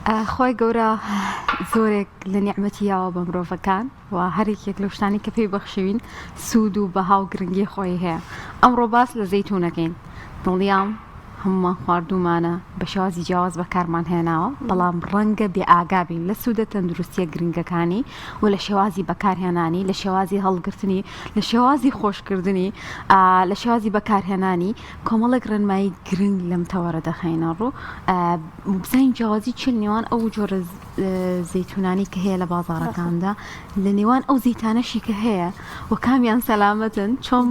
خوای گەورە زۆرێک لە نیعمەتی یاوە بە مرۆڤەکان و هەر یەکێک لەو شتانەی کە پێی بەخشیوین سوود و بەها و گرنگی خۆی هەیە. ئەمڕۆ باس لە زەیتوون ئەکەین. دڵنیام هەموومان خواردوومانە، بە شێوازی جیاواز بەکارمان هێناوە، بەڵام ڕەنگە بێ ئاگا بین لە سوودە تەندروستییە گرنگەکانی و لە شێوازی بەکارهێنانی، لە شێوازی هەڵگرتنی، لە شێوازی خۆشکردنی، لە شێوازی بەکارهێنانی. کۆمەڵێک ڕێنمایی گرنگ لەم تەوەرە دەخەینە ڕوو بزانین جیاوازی چی لە نێوان ئەو جۆرە زەیتونانەی کە هەیە لە بازاڕەکاندا لە نێوان ئەو زەیتانەشی کە هەیە و کامیان سەلامەتن چۆن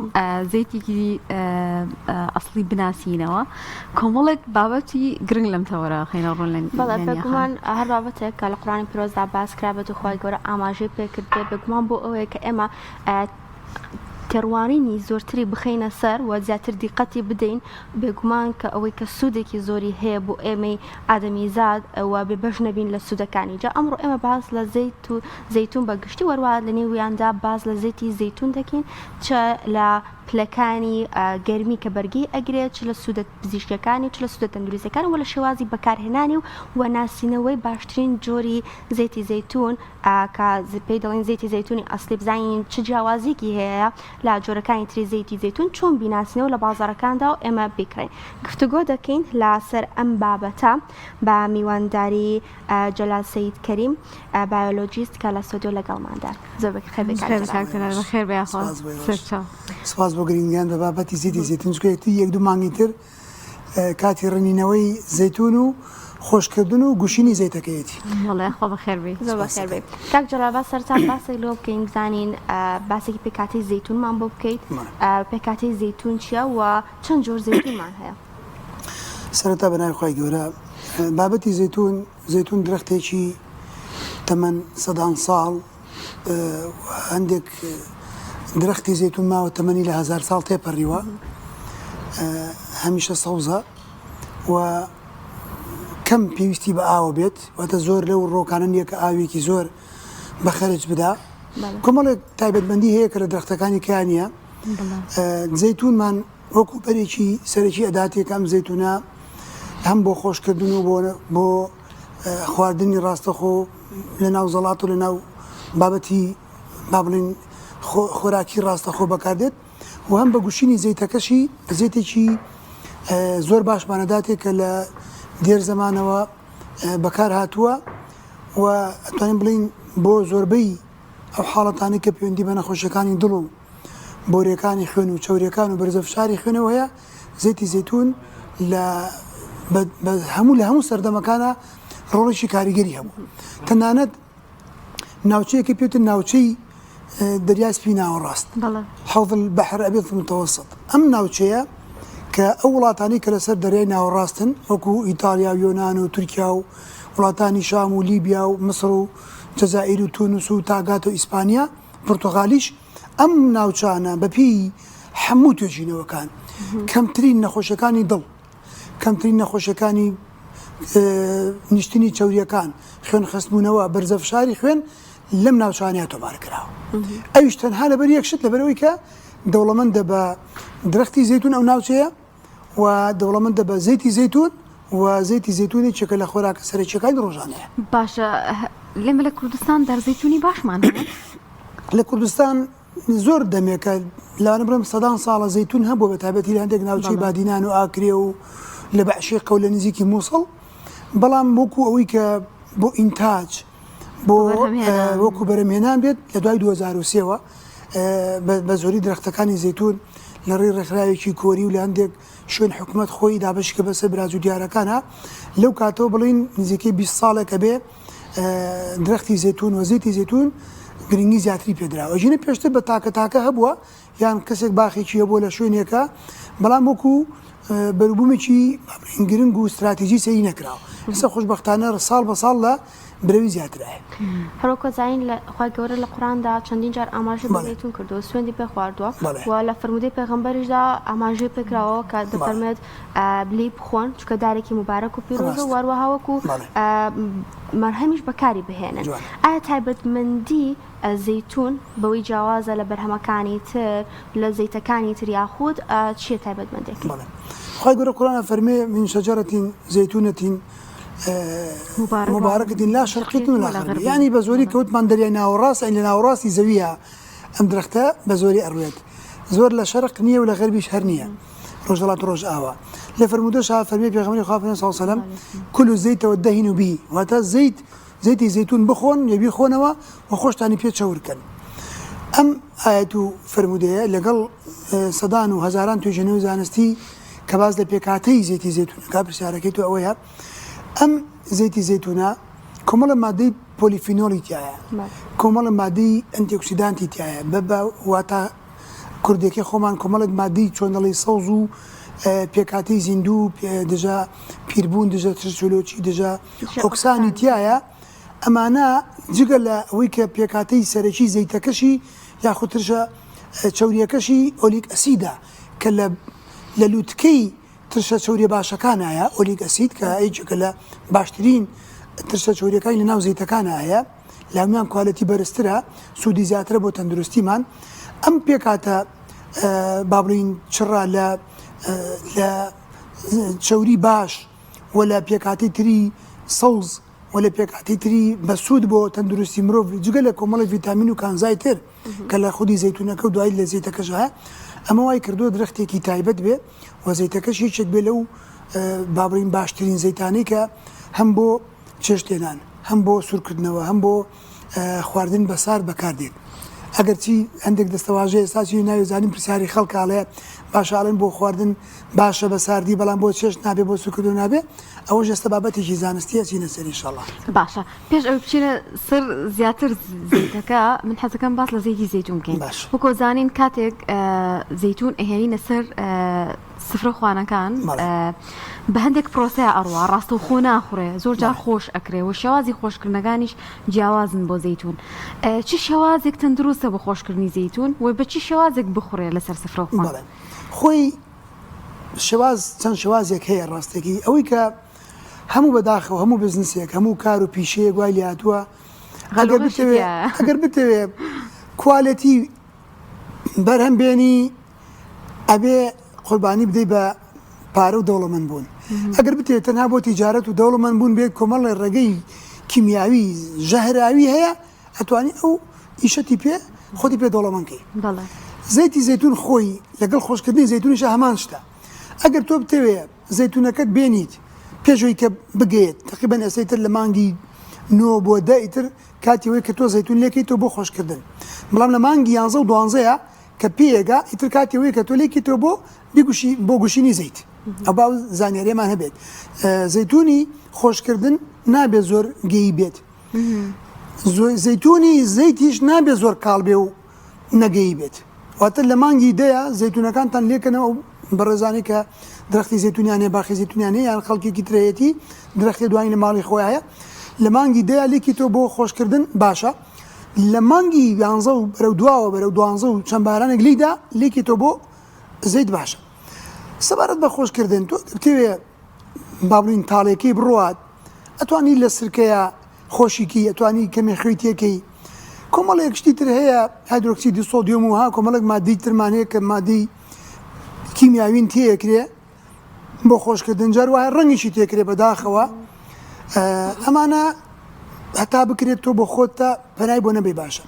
زەیتێکی ئەسڵی بناسینەوە کۆمەڵێک بابەتی گرنگ لەم تەوەرە خەینە ڕوون لە بەڵێ بێگومان هەر بابەتێک کە لە قورئانی پیرۆزدا باس کرابێت و خوای گەورە ئاماژەی پێکردبێ بێگومان بۆ ئەوەیە کە ئێمە تێڕوانینی زۆرتری بخەینە سەر و زیاتر دیقەتی بدەین، بێگومان کە ئەوەی کە سوودێکی زۆری هەیە بۆ ئێمەی ئادەمیزاد و بێ بەش نەبین لە سوودەکانی. جا ئەمڕۆ ئێمە باس لە زەیت و زەیتوون بە گشتی و هەروەها لە نێویاندا باس لە زەیتی زەیتوون دەکەین چ لە پلەکانی گەرمی کە بەرگەی ئەگرێت، چ لە سوودە پزیشکیەکانی و چ لە سوودە تەندروستیەکانی و لە شێوازی بەکارهێنانی و و ناسینەوەی باشترین جۆری زەیتی زەیتوون کە پێی دەڵێن زەیتی زەیتونی ئەسلی بزانین چ جیاوازیەکی هەیە لە جۆرەکانی تری زەیتی زەیتون چۆن بیناسینەوە لە بازاڕەکاندا و ئێمە بیکڕین گفتوگۆ دەکەین لەسەر ئەم بابەتە بە میوانداری جەلال سەید کەریم بایۆلۆجیست کە لە ستۆدیۆ لەگەڵماندا زۆر بەخێر بێی کاک جەلال. بەخێر بێی یاخوا سەرچاو. سپاس بۆ گرنگیدان بە بابەتی زەیتی زەیتون چونکە یەک دوو مانگی تر کاتی ڕنینەوەی زەیتون و خۆشکردن و گوشینی زەیتەکەیەتی. بەڵێ خۆ بەخێر بێی. زۆر بەخێر بێی کاک جەلال با سەرەتا باسێک لەوە بکەین بزانین باسێکی پێکهاتەی زەیتونمان بۆ بکەیت پێکهاتەی زەیتون چییە و چەند جۆر زەیتونمان هەیە؟ سەرەتا بە ناوی خوای گەورە بابەتی زەیتون زەیتون درەختێکی تەمەن سەدان ساڵ هەندێک درەختی زەیتون ماوە تەمەنی لە هەزار ساڵ تێپەڕیوە هەمیشە سەوزە و کەم پێویستی بە ئاوە بێت واتە زۆر لەو ڕۆکانە نییە کە ئاوێکی زۆر بە خەرج بدا کۆمەڵێک تایبەتمەندی هەیە کە لە درەختەکانی کیانە زەیتونمان وەکو بەرێکی سەرەکی ئەداتێک ئەم زەیتونە هەم بۆ خۆشکردن و بۆ بۆ خواردنی ڕاستەخۆ لە ناو زەڵات و لە ناو بابەتی با بڵین خۆراکی ڕاستەخۆ بەکاردێت و هەم بە گوشینی زەیتەکەشی زەیتێکی زۆر باشمانەداتێک کە لە دێر زەمانەوە بەکار هاتووە و ئەتوانین بڵین بۆ زۆربەی ئەو حاڵەتانەی کە پەیوەندی بە نەخۆشیەکانی دڵ و بۆریەکانی خوێن و چەوریەکان و بەرزە فشاری خوێنەوە هەیە زەیتی زەیتون لە هەموو لە هەموو سەردەمەکانە ڕۆڵێکی کاریگەری هەبوو تەنانەت ناوچەیەکی پێوتن ناوچەی دەریای سپی ناوەڕاست حوض البحر الابيض المتوسط ئەم ناوچەیە کە ئەو وڵاتانی کە لەسەر دەریای ناوەڕاستن وەکو ئیتالیا و یۆناان و تورکیا و وڵاتانی شام و لیبیا و مسر و جەزائیر و تونس و تاگات و ئیسپانیا پرتغالیش ئەم ناوچانە بەپێی هەموو توێژینەوەکان کەمترین نەخۆشیەکانی دڵ، کەمترین نەخۆشیەکانی نیشتنی چەوریەکان، خوێن خەستبوونەوە، بەرزە فشاری خوێن لەم ناوچانەیە تۆمار کراوە. ئەویش تەنها لەبەر یەک شت لەبەرەوەی کە دەوڵەمەندە بە درەختی زەیتون ئەو ناوچەیە و دەوڵەمەندە بە زەیتی زەیتون و زەیتی زەیتون یەکێکە لە خۆراکە سەرەکیەکانی ڕۆژانەیە. باشە لێمە لە کوردستان دار زەیتونی باشمان هەیە؟ لە کوردستان زۆر دەمێکە لەوانە بڵێم سەدان ساڵە زەیتون هەبووە بە تایبەتی لە هەندێک ناوچەی بادینان و ئاکرێ و لە بەعشیقە و لە نزیکی مووسڵ بەڵام وەکو ئەوەی کە بۆ ئینتاج بۆ وەکو بەرەمهێنان بێت لە دوای 2023ەوە بە زۆری درەختەکانی زەیتون لە ڕێی ڕێکخراوێکی کۆری و لە هەندێک شوێن حکومەت خۆی دابەشی کە بەسەر برا جوتیارەکانە لەو کاتەوە بڵین نزیکەی 20 ساڵێکە بێ درەختی زەیتون و زەیتی زەیتون گرنگی زیاتری پێدراوە ژینە پێشتر بە تاکە تاکە هەبووە یان کەسێک باخێکی هەبووە لە شوێنێکە بەڵام وەکو بەروبوومێکی گرنگ و ستراتیژی سەیری نەکراوە ئێستا خۆشبەختانە ساڵ بە ساڵ لە برەوی زیاترایە. هەروەک زانین لە خوای گەورە لە قورئاندا چەندین جار ئاماژەی بە زەیتون کردووە سوێندی پێ خواردووە و لە فەرموودەی پێغەمبەریشدا ئاماژەی پێ کراوە کە دەفەرموێت لێی بخۆن چونکە دارێکی موبارەک و پیرۆزە و هەروەها وەکو مەرهەمیش بەکاری بهێنن. ئایا تایبەتمەندی زەیتون بەوەی جیاوازە لە بەرهەمەکانی تر لە زەیتەکانی تر یاخود چیە تایبەتمەندیەکەی؟ بەڵێ خوای گەورە قورئان ئەفەرموێ من شجرة زيتونة. مبارەکەتین لا شرقیة ولا غربية یانی بە زۆری کەوتمان دەریای ناوەڕاست ئەین لە ناوەڕاستی زەویە ئەم درەختە بە زۆری ئەڕوێت زۆر لە شەرق نییە و لە غەربیش هەر نییە ڕۆژهەڵات و ڕۆژئاوا لە فەرموودەشا فەرمی پێغەمبەری خوا فەرمی صلی الله علیه و سلم كلوا الزيت وادهنوا به واتە زەیت زەیتی زەیتون بخۆن یا بیخۆنەوە و خۆشتانی پێ چەور کەن ئەم ئایەت و فەرموودەیە لەگەڵ سەدان و هەزاران توێژینەوەی زانستی کە باس لە پێکهاتەی زەیتی زەیتون ئەکا پرسیارەکەی تۆ ئەوەیە ئەم زەیتی زەیتونە کۆمەڵە مادەی پۆلیفینۆڵی تایە کۆمەڵە مادەی antioxidant ی تایە بە بە واتا کوردێکی خۆمان کۆمەڵێک مادەی چۆنەڵی سەوز و پێکهاتەی زیندوو دژە پیربوون دژە ترسولۆچی دژە ئۆکسانی تایە ئەمانە جگە لە ئەوەی کە پێکهاتەی سەرەکی زەیتەکەشی یاخود ترشە چەوریەکەشی oleic acid ە کە لە لە لوتکەی ترشە چەوریە باشەکانایە oleic acid کە یەکێکە لە باشترین ترشە چەوریەکانی لە ناو زەیتەکانە هەیە لە هەموان quality بەرزترە سوودی زیاترە بۆ تەندروستیمان ئەم پێکاتە با بڵین چڕە لە لە چەوری باش و لە پێکاتی تری سەوز و لە پێکهاتەی تری بەسوود بۆ تەندروستی مرۆڤ جگە لە کۆمەڵی ڤیتامین و کانزای تر کە لە خودی زەیتونەکە و دوایی لە زەیتەکەش هەیە ئەمە وای کردووە درەختێکی تایبەت بێ و زەیتەکەش یەکێک بێ لەو با بڵێین باشترین زەیتانەی کە هەم بۆ چێشتێنان هەم بۆ سوورکردنەوە هەم بۆ خواردن بە سارد بەکاردێت ئەگەرچی هەندێک دەستەواژە ئێستا چی ناوی زانیم پرسیاری خەڵک ئاڵێ باشە ئەڵێن بۆ خواردن باشە بە ساردی بەڵام بۆ چێشت نابێ بۆ سوکردن نابێ ئەوەش ئێستا بابەتێکی زانستی ئەچینە سەر ئینشاڵڵا. باشە پێش ئەوەی بچینە سەر زیاتر زەیتەکە من حەزەکەم باس لە زەیتی زەیتون بکەین باش. وەکۆ زانین کاتێک زەیتون ئەهێنینە سەر سفرە خوانەکان بە هەندێک پرۆسەیە ئەڕوا ڕاستەوخۆ ناخورێ زۆر جار خۆش ئەکرێ و شێوازی خۆشکردنەکانیش جیاوازن بۆ زەیتون چ شێوازێک تەندروستە بۆ خۆشکردنی زەیتون و بە چی شێوازێک بخورێ لەسەر سفرە خوان؟ بەڵێ خۆی شێواز چەند شێوازێک هەیە ڕاستێکی ئەوەی کە هەموو بەداخەوە هەموو بزنسێک هەموو کار و پیشەیەک وای لێهاتووە ئەگەر بتەوێ ئەگەر بتەوێ quality بەرهەم بێنی ئەبێ قوربانی بدەی بە پارە و دەوڵەمەند بوون ئەگەر بتەوێت تەنها بۆ تیجارەت و دەوڵەمەند بوون بێت کۆمەڵی ڕێگەی کیمیاوی ژەهراوی هەیە ئەتوانی ئەو ئیشەتی پێ خۆتی پێ دەوڵەمەند کەی. زەیتی زەیتون خۆی لەگەڵ خۆشکردنی زەیتونیشا هەمان شتە ئەگەر تۆ بتەوێ زەیتونەکەت بێنیت پێش ئەوەی کە بگەیت تقریبا ئێستا ئیتر لە مانگی نۆ بۆ دە ئیتر کاتی ئەوەی کە تۆ زەیتون لێکەیتەوە بۆ خۆشکردن بەڵام لە مانگی یانزە و دوانزەیە کە پێیەگا ئیتر کاتی ئەوەیە کە تۆ لێکیتەوە بۆ بیگوشی بۆ گوشینی زەیت ئەو با زانیاریەمان هەبێت زەیتونی خۆشکردن نابێت زۆر گەیی بێت زەیتونی زەیتیش نابێت زۆر کاڵ بێ و نەگەیی بێت واتە لە مانگی دەیە زەیتونەکانتان لێکەنەوە بەڕێزانی کە درەختی زەیتونیان هەیە باخی زەیتونیان هەیە یان خەڵکێکی ترەیەتی درەختی دوانی لە ماڵی خۆی هەیە لە مانگی دەیە لێکی تۆ بۆ خۆشکردن باشە لە مانگی یانزە و بەرەو دواوە بەرەو دوانزە و چەند بارانێک لیدا لێکی تۆ بۆ زەیت باشە سەبارەت بە خۆشکردن تۆ بتەوێ با بڵین تاڵێکی بڕوات ئەتوانی لە سرکەیە خۆشی کەی ئەتوانی کەمێ خوێی تێکەی کۆمەڵێک شتی تر هەیە هایدرۆکسیدی سۆدیۆم و ها کۆمەڵێک مادەی ترمان هەیە کە مادەی کیمیاوین تێکرێ بۆ خۆشکردن جار وایە ڕەنگیشی تێکرێ بەداخەوە ئەمانە هەتا بکرێت تۆ بۆ خۆت تا پەنای بۆ نەبەی باشە.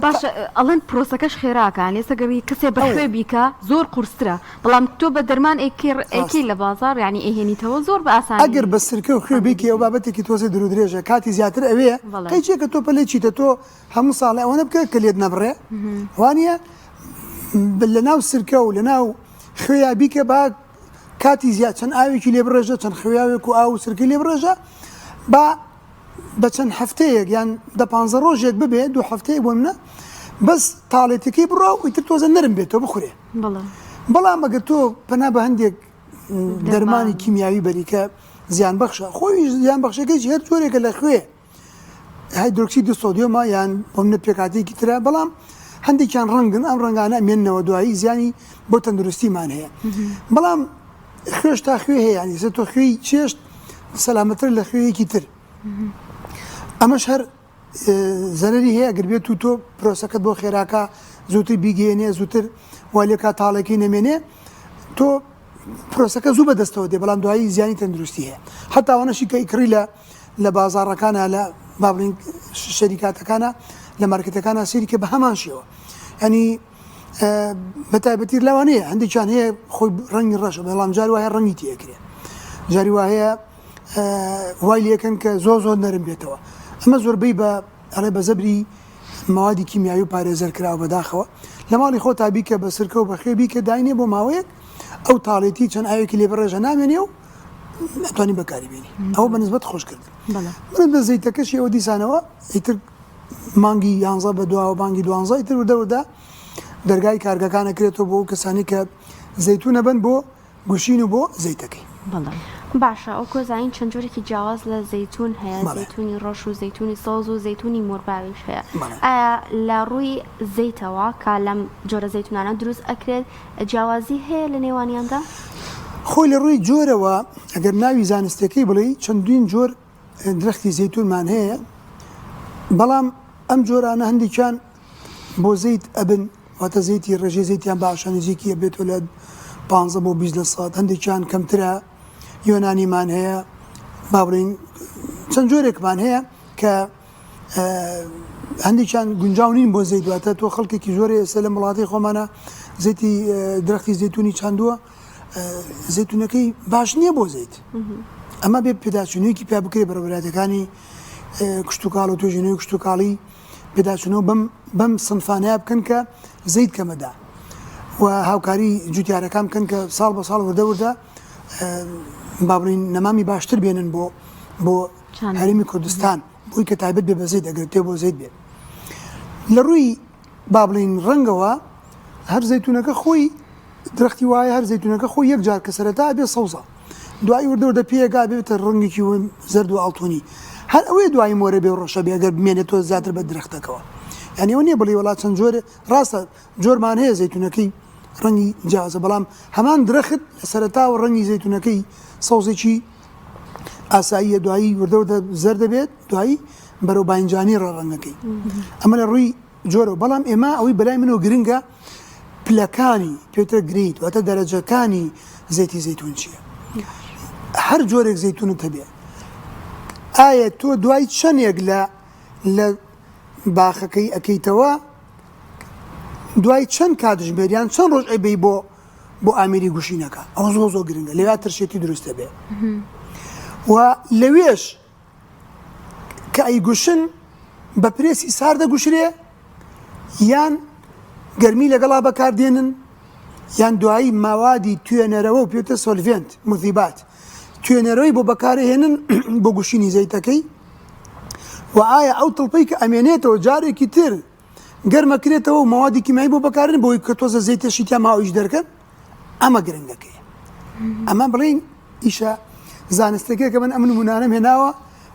باشە ئەڵێن پرۆسەکەش خێراکە یانی ئێستا گەر کەسێ بە خوێ بیکا زۆر قورسترە بەڵام تۆ بە دەرمان ئەیکەی لە بازاڕ یانی ئەیهێنیتەوە زۆر بە ئاسانی ئەگەر بە سرکە و خوێ بیکەی ئەو بابەتێکی تۆزێ دوورودرێژە کاتی زیاتر ئەوێ قەیچێکە تۆ پەلەی چیتە تۆ هەموو ساڵێ ئەوەنە بکە کە لێت نەبڕێ وانە لەناو سرکە و لەناو خوێیا بیکە با کاتی زیاد چەند ئاوێکی لێ بڕێژە چەند خوێاوێک و ئاو و سرکەی لێ بڕێژە با بە چەند هەفتەیەک یان دە پانزە ڕۆژێک ببێ دوو هەفتەیەک بۆ منە بەس تاڵێتەکەی بڕا و ئیتر تۆزە نەرم بێتەوە بخورێ بەڵام ئەگەر تۆ پەنا بە هەندێک دەرمانی کیمیاوی بەریکە زیان بەخشە خۆی زیان بەخشەکەی هەر جۆرێکە لە خوێ هایدرۆکسیدی سۆدیۆمە یان بۆ منە پێکهاتەیەکی ترە بەڵام هەندێکیان ڕەنگن ئەم ڕەنگانە ئەمێننەوە دوایی زیانی بۆ تەندروستیمان هەیە بەڵام خوێش تا خوێ هەیە یانی تۆ خوێی چێشت سەلامەتر لە خوێیەکی تر ئەمەش هەر زەرری هەیە گەر بێت و تۆ پرۆسەکەت بۆ خێراکە زووتر بیگەێنێ زووتر وا لێکا تاڵێکی نەمێنێ تۆ. پرۆسەکە زوو بەدەستەوە دێ بەڵام دوایی زیانی تەندروستی هەیە حتا ئەوانەشی کە ئیکڕی لە لە بازاڕەکانە لە با بڵین شەریکاتەکانە لە مارکێتەکانە سەیری کە بە هەمان شێوە ینی بە تایبەتی لەوانەیە هەندێکیان هەیە خۆی ڕەنگی ڕەشە بەڵام جار وایە ڕەنگی تێکرێ جاری وایە وای لەکەن کە زۆر زۆر نەرم بێتەوە ئەمە زۆربەی بە ئەڵێ بە زەبری مەوادی کیمیاوی و پارێزەر کراوە بەداخەوە لە ماڵی خۆتا بیکە بە سرکە و بە خوێ بیکە داینێ بۆ ماوەیەک ئەو تاڵێتی چەند ئاوێکی لێ بڕێژە نامێنێ و ئەتوانی بەکاری بێنی ئەوە بە نسبەت خۆشکردن من بە زەیتەکەشی ئەوە دیسانەوە ئیتر مانگی یانزە بە دواوە مانگی دوانزە ئیتر وردە وردە دەرگای کارگەکان ئەکرێتەوە بۆ ئەو کەسانی کە زەیتونە بن بۆ گوشین و بۆ زەیتەکەی. بەڵێ. باشە وەکو ئەزانین چەند جۆرێکی جیاواز لە زەیتون هەیە بەڵێ. زەیتونی ڕەش و زەیتونی سەوز و زەیتونی مۆرباویش هەیە بەڵێ. ئایا لە ڕووی زەیتەوە کە لەم جۆرە زەیتونانە دروست ئەکرێت جیاوازی هەیە لە نێوانیاندا؟ خۆی لە ڕووی جۆرەوە ئەگەر ناوی زانستیەکەی بڵێی چەندین جۆر درەختی زەیتونمان هەیە بەڵام ئەم جۆرانە هەندێکیان بۆ زەیت ئەبن واتە زەیتی ڕێژەی زەیتیان باشە نزیکی ئەبێتەوە لە 15 بۆ 20 لە سەد هەندێکیان کەمترە یۆنانیمان هەیە با بڵین چەند جۆرێکمان هەیە کە هەندێکیان گونجاو نین بۆ زەیت واتە تۆ خەڵکێکی زۆر ئێستا لە وڵاتی خۆمانە زەیتی درەختی زەیتونی چاندووە زەیتونەکەی باش نییە بۆ زەیت ئەمە بێ پێداچوونەوەیەکی پیا بکرێ بەڕێوەبەرایەتەکانی کشتتوکاڵ و توێژینەوەی کشتتوکاڵی پێداچوونەوە بەم بەم سنفانەیە بکەن کە زەیت کەمەدا و هاوکاری جوتیارەکان بکەن کە ساڵ بە ساڵ وردە وردە با بڵین نەمامی باشتر بێنن بۆ بۆ هەرێمی کوردستان بۆی کە تایبەت بێ بە زەیت ئەگەر تێ بۆ زەیت بێت لە ڕووی با بڵین ڕەنگەوە هەر زەیتونەکە خۆی درەختی وایە هەر زەیتونەکە خۆی یەک جار کە سەرەتا ئەبێ سەوزە دوایی وردە وردە پێگا بێتە ڕەنگێکی زەرد و ئاڵتونی هەر ئەوەیە دوایی مۆرە بێ و ڕەشە بێ ئەگەر بمێنێتەوە زیاتر بە درەختەکەوە یعنی ئەوە نییە بڵێ وەڵا چەند جۆرێ ڕاستە جۆرمان هەیە زەیتونەکەی ڕەنگی جیاوازە بەڵام هەمان درەخت لە سەرەتاوە ڕەنگی زەیتونەکەی سەوزێکی ئاساییە دوایی وردە وردە زەرد دەبێت دوایی بەرەو باینجانی ڕە ڕەنگەکەی ئەمە لە ڕووی جۆرەوە بەڵام ئێمە ئەوەی بەلای منەوە گرنگە پلەکانی پێترە grade واتە دەرەجەکانی زەیتی زەیتون چییە هەر جۆرێک زەیتونت هەبێ ئایا تۆ دوای چەندێک لە لە باخەکەی ئەەکەیتەوە دوای چەند کاتژمێر یان چەند ڕۆژ ئەیبەی بۆ بۆ ئامێری گوشینەکە ئەوە زۆر زۆر گرنگە لەویا ترشێتی دروست دەبێ و لەوێش کە ئەیگوشن بە پرێسی سارد دەگوشرێ یان گەرمی لەگەڵا بەکاردێنن یان دوایی ماوادی توێنەرەوە و پێوتە solvent مذیبات توێنەرەوەی بۆ بەکارهێنن بۆ گوشینی زەیتەکەی و ئایا ئەو تڵپەی کە ئەمێنێتەوە جارێکی تر گەرمەکرێتەوە و مەوادی کیمیایی بۆ بەکارن بۆی کە تۆزە زەیتەشی تیا ماوەیش دەرکەن ئەمە گرنگەکەی ئەمە بڵین ئیشە زانستەکەی کە من ئەم نمونانەم هێناوە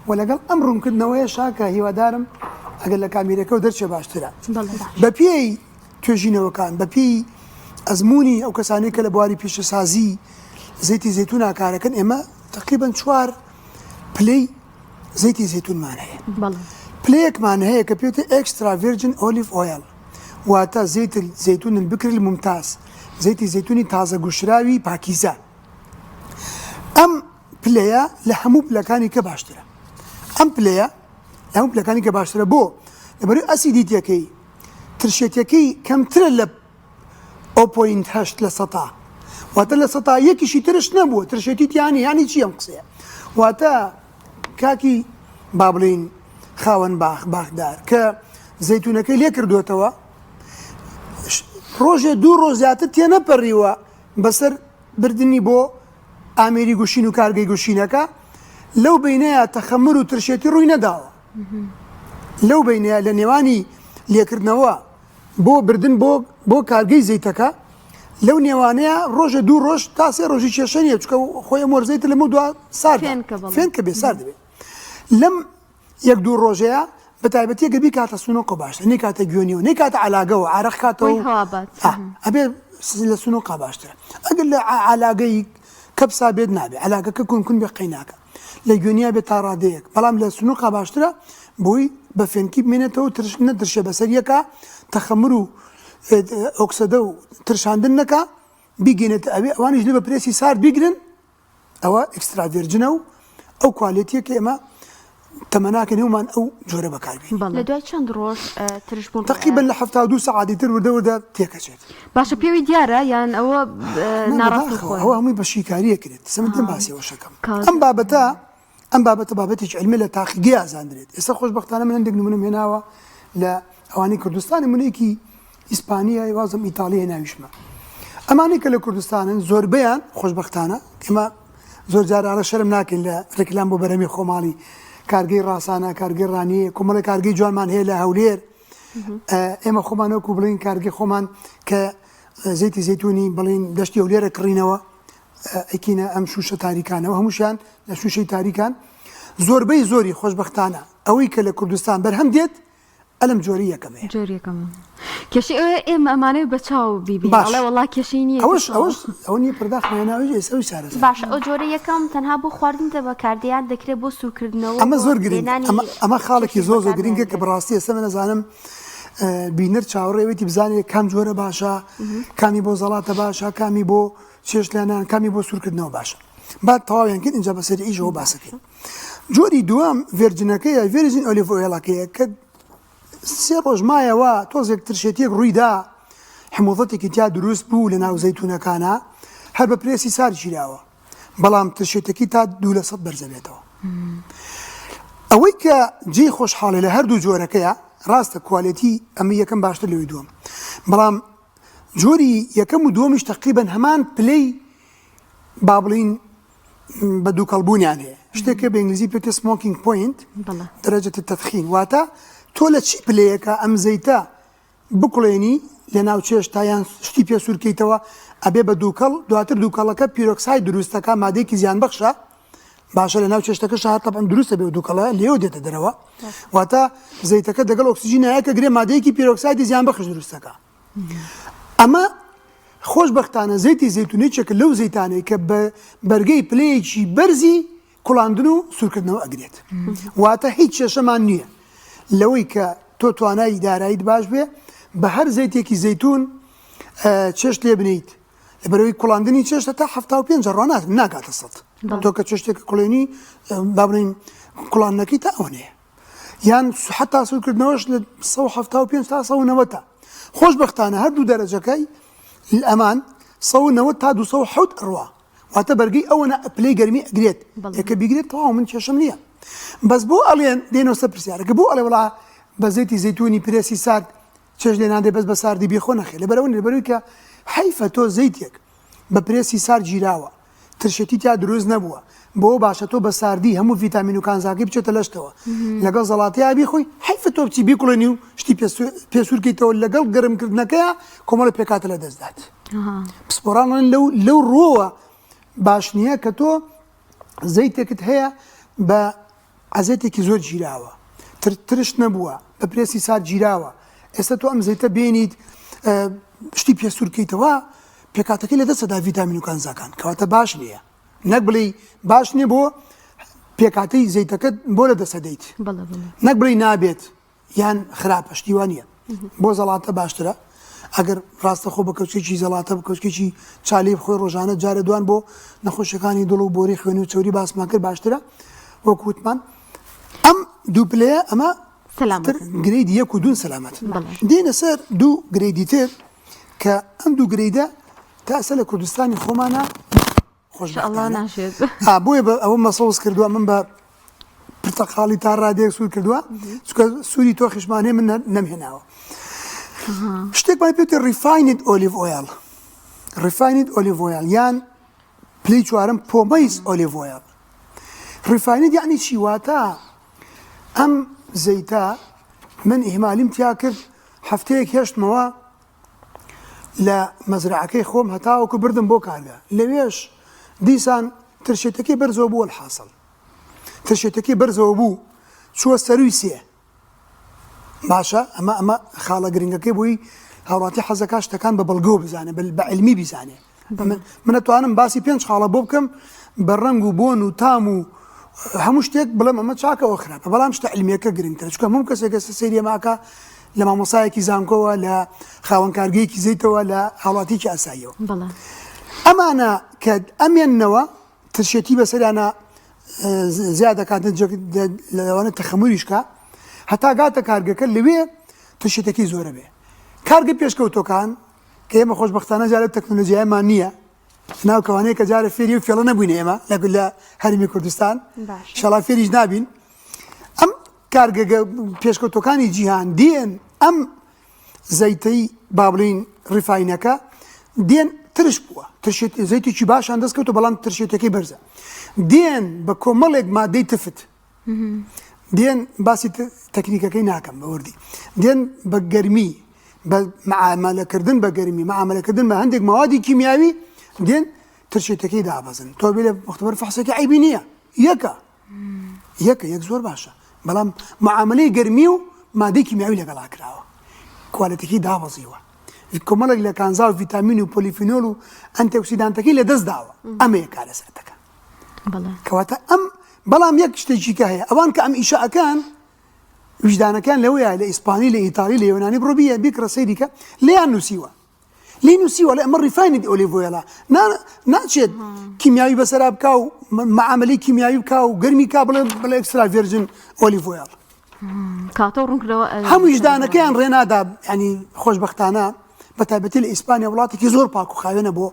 و لەگەڵ ئەم ڕوونکردنەوەیە شاکە هیوادارم ئەگەر لە کامیرەکە و دەرچێ باشترە بە پێی توێژینەوەکان بە پێی ئەزمموی ئەو کەسانی کە لە بواری پیشەسازی زەیتی زەیتونا کارەکەن ئێمە تقریبا چوار پلەی زەیتی زەیتونمان هەیە پلەیەکمان هەیە کە پێوتە extra virgin olive oil واتە زەیت زەیتون البکر الممتاز زەیتی زەیتونی تازە گوشراوی پاکیزە ئەم پلەیە لە هەموو پلەکانی کە باشترە ئەم پلەیە لە هەموو پلەکانی کە باشترە بۆ لەبەر acidity ەکەی ترشێتەکەی کەمترە لە o point هەشت لە سەتا واتە لە سەتا یەکیشی ترش نەبووە ترشێتی تیانی یانی چی ئەم قسەیە واتە کاکی با بڵین خاوەن باخ باخدار کە زەیتونەکەی لێ کردوێتەوە ڕۆژێ دوو ڕۆژ زیاتر تێنەپەڕیوە بەسەر بردنی بۆ ئامێری گوشین و کارگەی گوشینەکە لەو بینەیە تەخەمر و ترشێتی ڕووی نەداوە لەو بینەیە لە نێوانی لێکردنەوە بۆ بردن بۆ بۆ کارگەی زەیتەکە لەو نێوانەیە ڕۆژە دوو ڕۆژ تا سێ ڕۆژی کێشە نیە چکە خۆی ئەم وەرزەی تر لەمە دوا سارد فێنکە بێ سارد بێ لەم یەک دوو ڕۆژەیە بە تایبەتی گە بیکاتە سنوقە باشتر نەیکاتە گوێنیەوە نەیکاتە علاگەوە عرق کاتەوە ئەبێ لە سنوقا باشترە ئەگەر لە علاگەی کەپسا بێت نابێ علاگەکە کون کون بێ قەیناکە لە گوێنیا بێت تا ڕادەیەک بەڵام لە سنوقا باشترە بۆی بە فێنکی بمێنێتەوە ترش نەترشێ بەسەر یەکا تەخەمر و ئۆکسەدە و ترشاندن نەکا. بیگەینێتە ئەوێ ئەوانیش لێ بە پرێسی سارد بیگرن ئەوە extra virgin ە و ئەو quality یە کە ئێمە تەمەناکەین هەموومان ئەو جۆرە بەکاربێنین. لە دوای چەند ڕۆژ ترش بوون ڕوئەیات؟ تەقریبەن لە 72 سەعاتی تر وردە وردە تێکەچێت. باشە پێوی دیارە یان ئەوە نا ناڕاستەوخۆیە؟ بەداخەوە ئەوە هەمووی بە شیکارییە کرێت. ئێستا من دێم باسی ئەوەش ئەکەم. ئەم بابەتە ئەم بابەتە بابەتێکی عیلمیە لە تاقیگەیا ئەزاندرێت. ئێستا خۆشبەختانە من هەندێک نمونەم هێناوە لە ئەوانەی کوردستان نمونەیەکی ئیسپانیە وازم ئیتاڵیە ناویشمە ئەمانەی کە لە کوردستانن زۆربەیان خۆشبەختانە ئێمە زۆر جار ئاڵە شەرم ناکەین لە ڕێکلام بۆ بەرەمی خۆماڵی کارگەی ڕاسانە کارگەی ڕانیە کۆمەڵی کارگەی جوانمان هەیە لە هەولێر ئێمە خۆمان وەکو بڵین کارگەی خۆمان کە زەیتی زەیتونی بڵین دەشتی هەولێرە کڕینەوە ئەکینە ئەم شوشە تاریکانەوە هەمووشیان لە شوشەی تاریکان زۆربەی زۆری خۆشببختانە ئەوەی کە لە کوردستان بەرهەم دێت ئەلم جۆری یەکەمەیە. جۆری یەکەمە. کێشەی ئەوەیە ئێمە ئەمانەوێ بە چاو بیبینین. باش. ئەڵێ وەڵا کێشەی نییە ئەوەش ئەوەش ئەوە نییە پرداخمان هێناوە ئێستا ئەویش چارەسەر. باشە ئەو جۆرەی یەکەم تەنها بۆ خواردن دە بەکاردێ یان دەکرێ بۆ سوورکردنەوە ئەمە بۆ زۆر گرنگە لێنانی ئەمە ئەمە خاڵێکی چێشتیش زۆر زۆر بەکار گرنگە کە دەهێنرێت؟ بەڕاستی ئێستا من ئەزانم بینەر چاوەڕێوێتی بزانێ کام جۆرە باشە کامی بۆ زەڵاتە باشە کامی بۆ چێشت لێنان کامی بۆ سوورکردنەوە باشە با تەواویان کەین ئینجا بەسەری ئیشەوە باسەکەین. جۆری دووەم virgin ەکەیە virgin olive oil ەکەیە کە سێ ڕۆژ مایەوە تۆزێک ترشێتیەک ڕوویدا حموضەتێکی تیا دروست بوو لە ناو زەیتونەکانە هەر بە پرێسی سارد گیراوە بەڵام ترشێتەکەی تا 2% بەرزەبێتەوە ئەوەی کە جێی خۆشحاڵی لە هەردوو جۆرەکەیە ڕاستە quality ئەمە یەکەم باشتر لەوەی دووەم بەڵام جۆری یەکەم و دووەمیش تقریبا هەمان پلەی با بڵین بە دووکەڵ بوونیان هەیە شتێک کە بە ئینگلیزی پێ smoking point درجة التدخين واتە تۆ لە چی پلەیەکە ئەم زەیتە بکڵێنی لە ناو چێشتا یان شتی پێ سوورکەیتەوە ئەبێ بە دووکەڵ دواتر دووکەڵەکە پیرۆکسای دروستەکە مادەیەکی زیان بەخشە باشە لە ناو چێشتەکە شار تەبعەن دروستە بێ دووکەڵە لێو دێتە دەرەوە واتە زەیتەکە دەگەڵ ئۆکسجینایە کە گرێ مادەیەکی پیرۆکسایدی زیان بەخش دروستەکە ئەمە خۆشبەختانە زەیتی زەیتون یەکێکە لەو زەیتانەی کە بە بەرگەی پلەیەکی بەرزی کوڵاندن و سوورکردنەوە ئەگرێت واتە هیچ کێشەمان نییە لەوەی کە تۆ توانای داراییت باش بێ بە هەر زەیتێکی زەیتون چێشت لێ بنیت لەبەرەوەی کوڵاندنی چێشتە تا 75 ڕۆنات ناگاتە سەد تۆ کە چێشتێکە کوڵێنی با بڵێین کوڵاندنەکەی تا ئەوەنەیە یان حتا سوورکردنەوەش لە 175 تا 190 تا خۆشبەختانە هەردوو دەرەجەکەی ئەمان 190 تا 207 ئەڕوا واتە بەرگەی ئەوەنە پلەی گەرمی ئەگرێت یەکە بیگرێت تەواو من کێشەم نییە بەس بۆ ئەڵێن دێنەوە سەر پرسیارەکە بۆ ئەڵێ وڵا بە زەیتی زەیتونی پرێسی سارد چێژ لێ نادێ بەس بە ساردی بیخۆ نەخێ لەبەرەوە لەبەرەوەی کە حەیفە تۆ زەیتێک بە پرێسی سارد گیراوە ترشێتی تیا دروست نەبووە بۆ باشە تۆ بە ساردی هەموو ڤیتامین و کانزاکەی بچێتە لەشتەوە لەگەڵ زەڵاتەیا بیخۆی حەیفە تۆ بچی بیکوڵێنی و شتی پێ سوورکەیتەوە لەگەڵ گەرمکردنەکەیا کۆمەڵە پێکهاتە لە دەست دات پسپۆڕان لەو لەو ڕووەوە باش نییە کە تۆ زەیتێکت هەیە بە عەزێتێکی زۆر گیراوە تر ترشت نەبووە بە پرێسی سارد گیراوە ئێستا تۆ ئەم زەیتە بێنیت شتی پێ سوورکەیتەوە پێکاتەکەی لە دەستەدا ڤیتامین و کانزاکان کەواتە باش نییە نەک بڵێ باش نییە بۆ پێکاتەی زەیتەکەت بۆ لە دەسە دەیت نەک بڵێ نابێت یان خراپە شتی وا نییە بۆ زەڵاتە باشترە ئەگەر ڕاستەخۆ بە کەوچێکی زەڵاتە بە کەوچکێکی چالی بخۆی ڕۆژانە جارە دوان بۆ نەخۆشیەکانی دڵ و بۆری خوێن و چوری باسمان کرد باشترە وەک وتمان ئەم دوو پلەیە ئەمە سەلامەت grade یەک و دوون سەلامەت دێنە سەر دوو grade ی تر کە ئەم دوو grade ە تا ئێستا لە کوردستانی خۆمانە خۆشبەختانە بۆیە ئەوە مەسەوز کردووە من بە پرتەقاڵی تا ڕادەیەک سوور کردووە چونکە سووری تۆخیشمان هەیە من نەمهێناوە شتێکمان پێوتێ refined olive oil refined olive oil یان پلەی چوارم pomace olive oil refined یعنی چی واتە ئەم زەیتە من ئیهمالیم تیا کرد هەفتەیەک هێشتمەوە لە مەزرەعەکەی خۆم هەتاوەکو بردم بۆ کارگە لەوێش دیسان ترشێتەکەی بەرزەوە بوو الحاصل ترشێتەکەی بەرزەوە بوو چووە سەروی سێ باشە ئەمە ئەمە خاڵە گرنگەکەی بووی هاوڵاتی حەزەکە شتەکان بە بەڵگەوە بزانێ بە علمی بیزانێ من من ئەتوانم باسی پێنج خاڵە بۆ بکەم بە ڕەنگ و بۆن و تام و هەموو شتێک بڵێم ئەمە چاکە ئەوە خراپە بەڵام شتە علمیەکە گرنگترە چونکە هەموو کەسێک ئێستا سەیری ئەمە ئەکا لە مامۆسایەکی زانکۆوە لە خاوەن کارگەیەکی زەیتەوە لە هاوڵاتیەکی ئاساییەوە بەڵێ. ئەمانە کە ئەمێننەوە ترشێتی بەسەریانە زیاد دەکات لەوانە تەخەموریش کا هەتا گاتە کارگەکە لەوێ ترشێتەکەی زۆرە بێ کارگە پێشکەوتۆکان کە ئێمە خۆشببختانە جارە تەکنۆلۆژیایمان نییە ناو کەوانەیە کە جارە فێری و فێڵە نەبووین ئێمە لە لە هەرمی کوردستان شەڵا فێریش نابین ئەم کارگە پێشکەوتەکانی جیهان دێن ئەم زەیتەی با بڵێین refine ەکە دێن ترش بووە ترشێت زەیتێکی باشان دەست کەوتە بەڵام ترشێتەکەی بەرزە دێن بە کۆمەڵێک مادەی تفت دێن باسی تەکنیکەکەی ناکەم بە وردی دێن بە گەرمی بە معاملەکردن بە گەرمی معاملەکردن بە هەندێک مەوادی کیمیاوی دێن ترشێتەکەی دابەزن تۆ بێ لە مختبەر فحسێکی عیبی نییە یەکە یەکە یەک زۆر باشە بەڵام معاملەی گەرمی و مادەی کیمیاوی لەگەڵا کراوە quality ەکەی دابەزیوە کۆمەڵێک لە کانزا و ڤیتامین و polyphenol و antioxidant ەکەی لە دەست داوە ئەمەیە کارەساتەکە کەواتە ئەم بەڵام یەک شتێکی کە هەیە ئەوان کە ئەم ئیشە ئەکەن ویژدانەکان لەوەیە لە ئیسپانی لە ئیتالی لە یۆنانی بڕۆ بیە بیکڕە سەیریکە لێیان نووسیوە لێی نووسیوە ئەڵێ ئەمە refined olive oil ە نا ناچێت کیمیاوی بەسەرا بکا و معاملەی کیمیاوی بکا و گەرمی کا بڵێ بڵێ extra virgin olive oil کاتۆ ڕوونکردەوە هەموو ویژدانەکەیان ڕێنادا ینی خۆشببختانە بە تایبەتی لە ئیسپانیا وڵاتێکی زۆر پاک و خاوێنە بۆ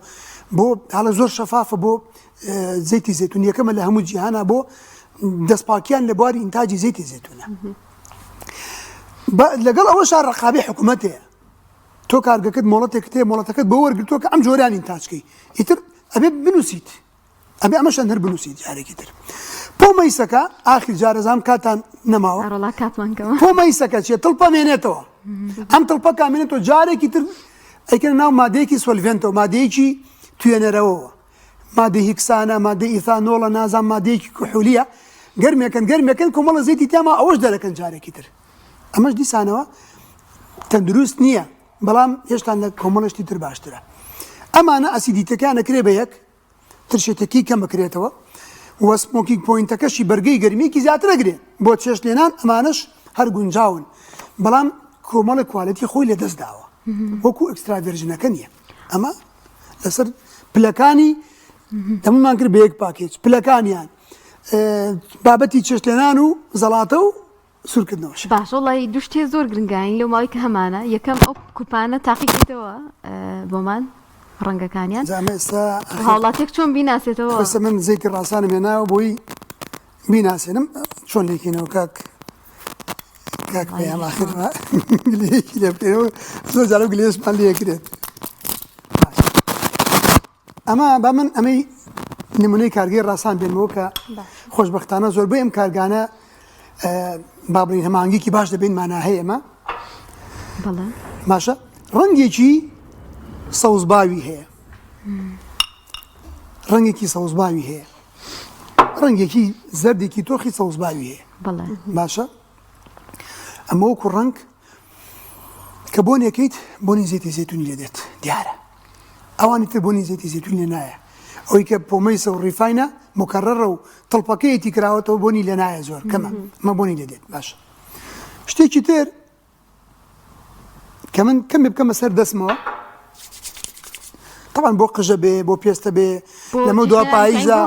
بۆ حاڵە زۆر شەفافە بۆ زەیتی زەتون یەکەمە لە هەموو جیهانە بۆ دەستپاکیان لە بواری ئینتاجی زەیتی زەتونە لەگەڵ ئەوەشا ڕقابی حکوومەت هەیە تۆ کارگەکەت مۆڵەتێکت هەیە مۆڵەتەکەت بۆ وەرگرتووە کە ئەم جۆریان ئینتاج کەی ئیتر ئەبێ بنووسیت ئەبێ ئەمەشان هەر بنووسیت جارێکی تر پۆ مەیسەکە ئاخیر جارەزام کاتان نەماوە ئەڕۆڵا کاتمان کەمە پۆ مەیسەکە چیە تڵپە مێنێتەوە ئەم تڵپە کامێنێتەوە جارێکی تر ئەیکەنە ناو مادەیەکی solvent ەوە مادەیەکی توێنەرەوەوە مادەی هیکسانە مادەی ئیثانۆڵە نازام مادەیەکی کحولیە گەرمێکن گەرمێکن کۆمەڵە زەیتی تیاما ئەوەش دەرەکەن جارێکی تر ئەمەش دیسانەوە تەندروست نییە بەڵام هێشتان لە کۆمەڵشتی تر باشترە ئەمانە acidity ەکان ئەکرێ بە یەک ترشێتەکەی کەم بکرێتەوە و smoking point ەکەشی بەرگەی گەرمیەکی زیاتر ئەگرێ بۆ چێشت لێنان ئەمانەش هەر گونجاون بەڵام کۆمەڵە quality خۆی لەدەست داوە وەکو extra virgin ەکە نییە ئەمە لەسەر پلەکانی هەمومان کرد بە یەک package پلەکانیان بابەتی چێشتلێنان و زەڵاتە و سوورکردنەوەش. باشە وەڵی دوو شتێ زۆر گرنگین لەو ماوەی کە هەمانە یەکەم ئەو کوپانە تاقیکردەوە بۆمان ڕەنگەکانیان جا ئەمە ئێستا هاوڵاتێک چۆن بیناسێتەوە ئێستا من زەیتی ڕاسانم هێناوە بۆی بیناسێنم چۆن لێکینەوە کاک کاک پەیام ئاخر گلەیەکی لێ بکەینەوە زۆر جارە گلەیەشمان لێ کرێت ئەمە با من ئەمەی نمونەی کارگەی ڕاسان بێنمەوە کە خۆشببختانە زۆربەی ئەم کارگانە با بڵین هەمانگێکی باش دەبین مانا هەیە ئەمە باشە ڕەنگێکی سەوزباوی هەیە ڕەنگێکی سەوزباوی هەیە ڕەنگێکی زەردێکی تۆخی سەوزباوی هەیە باشە ئەمە وەکو ڕەنگ کە بۆنێکیت بۆنی زەیتی زەیتونی لێ دێت دیارە ئەوانی تر بۆنی زەیتی زەیتونی لێ نایە ئەوەی کە pomace ە و refine ە مکەڕەرە و تڵپەکەیەتی کراوەتەوە بۆنی لێ نایە زۆر کەمە ئەمە بۆنی لێ دێت باشە شتێکی تر کە من کەمێ بکەمە سەر دەستمەوە تەبعەن بۆ قژە بێ بۆ پێستە بێ لەمە دوا پاییزە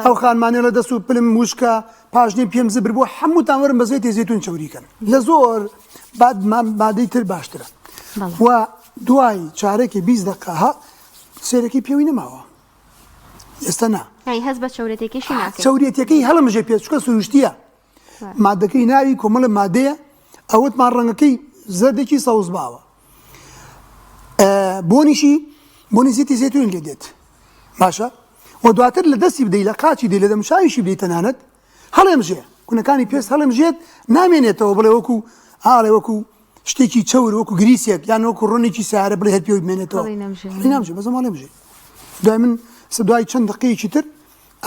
ئەو خانمانە لە دەست و پلم وشکە پاژنەی پێم زبر بوو هەمووتان وەرن بە زەیتی زەیتون چەوری کەن لە زۆر مادەی تر باشترە و دوای چارەکی 20 دقە ها سێرەکی پێوی نەماوە ئێستا نا هەست بە چەورێتێکیشی ناکەی چەورێتەکەی هەڵمژێ پێ چکە سروشتیە مادەکەی ناوی کۆمەڵە مادەیە ئەوتمان ڕەنگەکەی زەردێکی سەوز باوە بۆنیشی بۆنی زیتی زیتون لێ دێت باشە و دواتر لە دەستی بدەی لە قاچی دەی لە دەمشاویشی بدەی تەنانەت هەڵێمژێ کونەکانی پێست هەڵێمژێت نامێنێتەوە بڵێ وەکو ئاڵێ وەکو شتێکی چەور وەکو grease ێک یان وەکو ڕۆنێکی سارە بڵێ هەر پێوی بمێنێتەوە نامژێ بەزم هەڵێمژێ دوای من دوای چەند دقەیەکی تر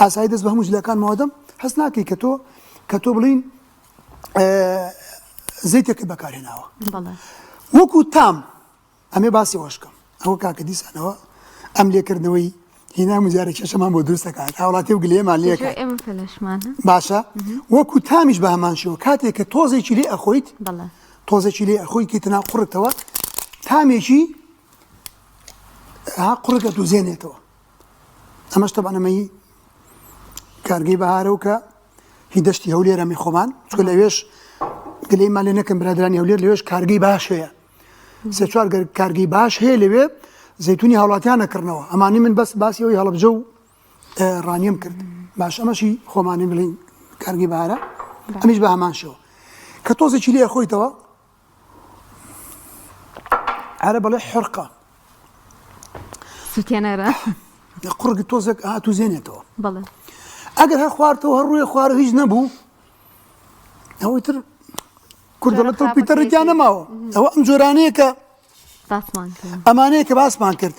ئاسایی دەست بە هەموو جلەکانمەوە دەم هەست ناکەی کە تۆ کە تۆ بڵین زەیتێکت بەکارهێناوە وەکو تام ئەمێ باسی ئەوەش کەم ئەوە کاکە دیسانەوە ئەم لێکردنەوەی هینا مجارە کێشەمان بۆ دروست دەکات هاوڵاتی و گلەیەمان لێکات ئێمە فەلەشمان باشە وەکو تامیش بە هەمان شێوە کاتێک کە تۆزێکی لێ ئەخۆیت تۆزێکی لێ ئەخۆی کەیتە ناو قوڕتەوە تامێکی ها قوڕگە دوزێنێتەوە. ئەمەش تەبعەن ئەمەی کارگەی بەهارە و کە هی دەشتی هەولێرە می خۆمان چکە لەوێش گلەیمان لێ نەکەن برادرانی هەولێر لەوێش کارگەی باش هەیە سێ چوار کارگەی باش هەیە لەوێ زەیتونی هاوڵاتیان نەکردنەوە ئەمانی من بەس باسی ئەوی هەڵبجە و ڕانیم کرد باش ئەمەشی خۆمانی بڵین کارگەی بارە ئەمیش بە هەمان شێوە کە تۆزێکی لێ خۆیتەوە عەرە بەڵێ حرقە سوتێنەرە قوڕگ تۆزێک هاتوو زێنێتەوە ئەگەر هەر خوارتەوە هەر ڕووی خوارە هیچ نەبوو ئەوەی تر کوردەڵە تۆ پیتەڕێکیان نەماوە ئەوە ئەم جۆرانەیە کە ئەمانەیە کە باسمان کرد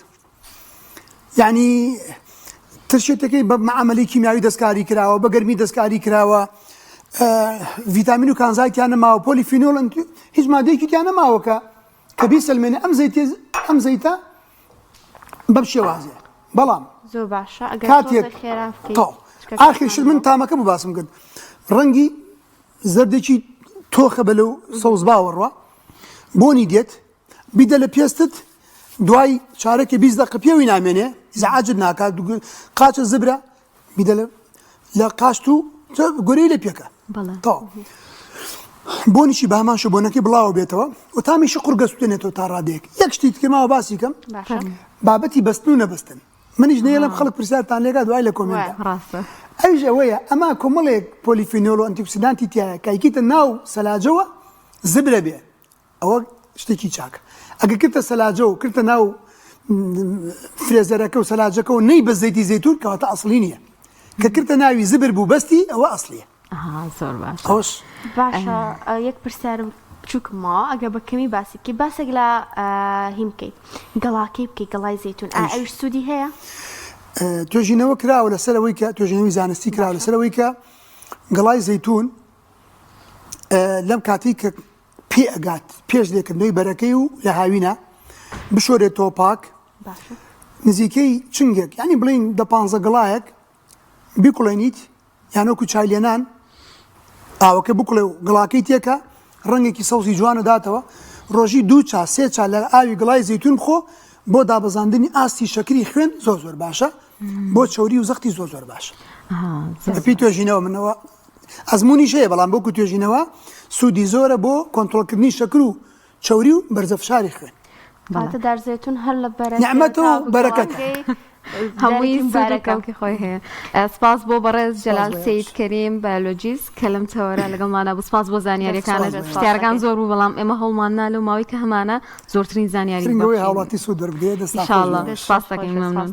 یعنی ترشێتەکەی بە معاملی کیمیاوی دەستکاری کراوە بە گەرمی دەستکاری کراوە ڤیتامین و کانزای تیان نەماوە پۆلی فینۆل هیچ مادەیەکی تیان نەماوە کە کە بیسەلمێنێ ئەم زەیتێ ئەم زەیتە بەم شێوازەیە بەڵام زۆر باشە ئەگەر کاتێک تۆزێک خێرا بکەیت تەواو چکە ئاخر شت من تامەکە بوو باسم کرد ڕەنگی زەردێکی تۆخە بە لەو سەوز باوەڕوە بۆنی دێت بیدە لە پێستت دوای چارەکێ 20 دقە پێوی نامێنێ ئیزعاجت ناکات قاچە زبرە بیدە لە لە قاشت و گۆرەی لە پێکە تەواو بۆنیشی بە هەمان شێوە بۆنەکەی بڵاوە بێتەوە و تامیشی قوڕگە سوتێنێتەوە تا ڕادەیەک یەک شتی تکە ماوە باسی کەم بابەتی بەستن و نەبەستن منیش نەیەڵم خەڵک پرسیارتان لێکا دوای لە comment ە ڕاستە ئەویش ئەوەیە ئەما کۆمەڵێک polyphenol و antioxidant ی تایە کایکیتە ناو سەلاجەوە زبرە بێ ئەوە شتێکی چاکە ئەگەر کردتە سەلاجە و کردتە ناو فرێزەرەکە و سەلاجەکە و نەی بە زەیتی زەیتون کەواتە ئەسڵی نییە کە کردتە ناوی زبر بوو بەستی ئەوە ئەسڵیە زۆر باش ئەوش باشە یەک پرسیارم بچووکم ماوە ئەگەر بە کەمی باسی بکەی باسێک لە هیم بکەیت گەڵاکەی بکەی گەڵای زەیتون ئا ئەویش سوودی هەیە توێژینەوە کراوە لەسەر ئەوەی کە توێژینەوەی زانستی کراوە لەسەر ئەوەی کە گەڵای زەیتون لەم کاتی کە پێ ئەگات پێش لێکردنەوەی بەرەکەی و لە هاوینە بشۆرێتەوە پاک نزیکەی چنگێک ینی بڵین دە پ گڵایەک بیکوڵێنیت یانۆکو چای لێنان ئاوەکە بکڵێ و گڵاکەی تێکە ڕەنگێکی سەوزی جوانە داتەوە ڕۆژی دوو چا سێ چا لە ئاوی گڵای زیتون بخۆ بۆ دابەزاندنی ئاستی شەکری خوێن زۆر زۆر باشە بۆ چوری و زەختی زۆر زۆر باشە پێی توێژینەوە منەوە ئەزموونیش هەیە بەڵام بۆ توێژینەوە سوودی زۆرە بۆ کۆنترۆڵکردنی شەکر و چەوری و بەرزە فشاری خوێن. واتە دار زەیتون هەر لە بەرەکەی نیعمەتە و بەرەکەتە. هەمووی سوود و کەڵکی خۆی هەیە. سپاس بۆ بەڕێز جەلال سەید کەریم بایۆلۆجیست کە لەم تەوەرە لەگەڵمانە بوو. سپاس بۆ زانیاریەکانت. پرسیارەکان زۆر بوو بەڵام ئێمە هەوڵمان نا لەو ماوەی کە هەمانە زۆرترین زانیاری ببەخشین. هاوڵاتی سوود وەربگرێت. دەستتان خۆش بێت. ئینشاڵڵا. سپاس دەکەین. مەمنون.